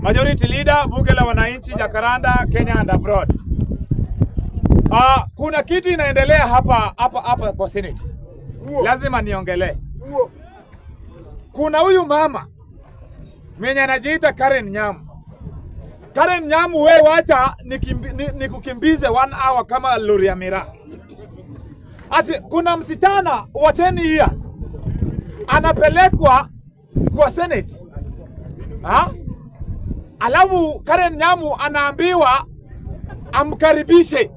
Majority Leader, Bunge la Wananchi, Jacaranda, Kenya and abroad. Kuna kitu inaendelea hapa hapa hapa kwa Senate. Lazima niongelee. Kuna huyu mama mwenye anajiita Karen Nyamu. Karen Nyamu, wewe wacha nikukimbize one hour kama lori ya miraa. Ati kuna msichana wa 10 years anapelekwa kwa Senate. Ha? Alafu Karen Nyamu anaambiwa amkaribishe,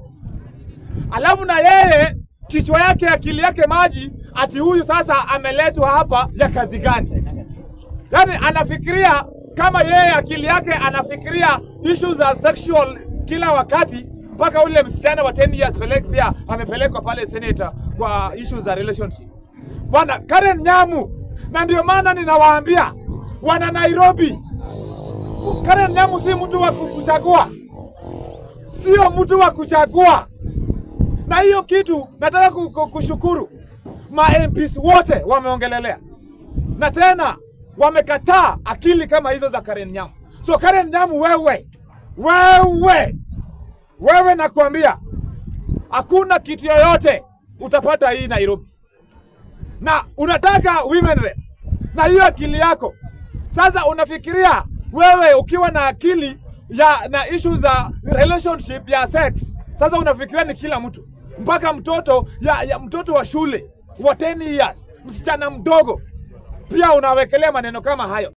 alafu na yeye kichwa yake akili yake maji, ati huyu sasa ameletwa hapa ya kazi gani? Yaani anafikiria kama yeye akili yake anafikiria issues za sexual kila wakati, mpaka ule msichana wa 10 years pia amepelekwa pale senator kwa issues za relationship. Bwana Karen Nyamu, na ndio maana ninawaambia wana Nairobi, Karen Nyamu si mtu wa kuchagua, sio mtu wa kuchagua. Na hiyo kitu nataka kushukuru ma MPs wote wameongelelea, na tena wamekataa akili kama hizo za Karen Nyamu. So Karen Nyamu, wewe wewe wewe, nakwambia hakuna kitu yoyote utapata hii Nairobi, na unataka women rep na hiyo akili yako sasa unafikiria wewe ukiwa na akili ya na issue za relationship ya sex, sasa unafikiria ni kila mtu mpaka mtoto ya mtoto wa shule wa 10 years, msichana mdogo pia unawekelea maneno kama hayo.